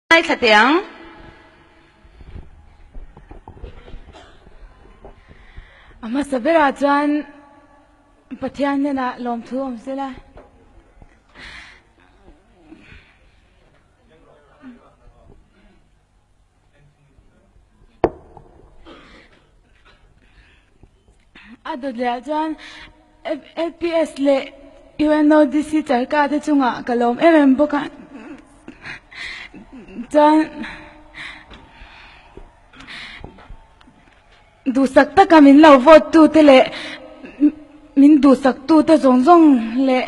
Ngaithla teh ang. A hmasa berah chuan Pathian hnenah lawmthu awm sela. A dawt leh ah chuan LPS leh UNODC charka te chungah ka lawm em em bawk a, chuan duhsak taka min lo vote tu te leh min duhsak tu te zawng zawng leh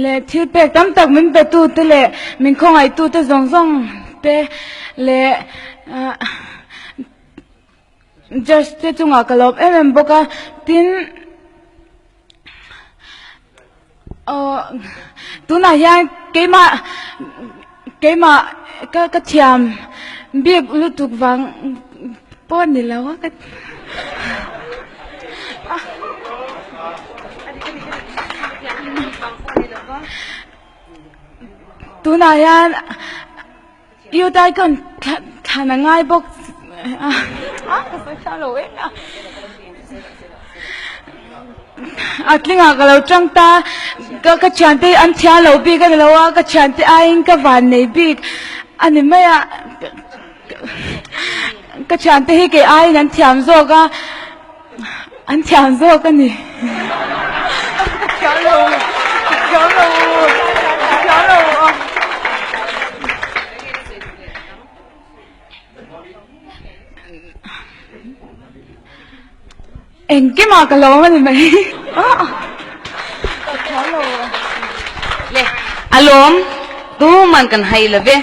Leh thil pek tam tak min pe tu te leh min khawngaih tu te zawng zawng te leh judge te chungah ka lawm em em bawk a tin aw tunah hian keimah keimah ka ka thiam bik lutuk vang pawh a ni lo a ka tunah hian youth icon thlan a ngai bawk a ka sawi hla lo em a a tlingah ka lo tang ta ka ka thiante an thiam lo bik a ni lo a ka thiante aiin ka van nei bik a ni mai a. Ka thiante hi kei aiin an thiam zawk a, an thiam zawk a ni. Ka thiam lo, ka thiam lo, ka thiam lo. Engkimah ka lawm a ni mai. Ka thiam lo. Le, a lawm, tuman kan hai lo ve.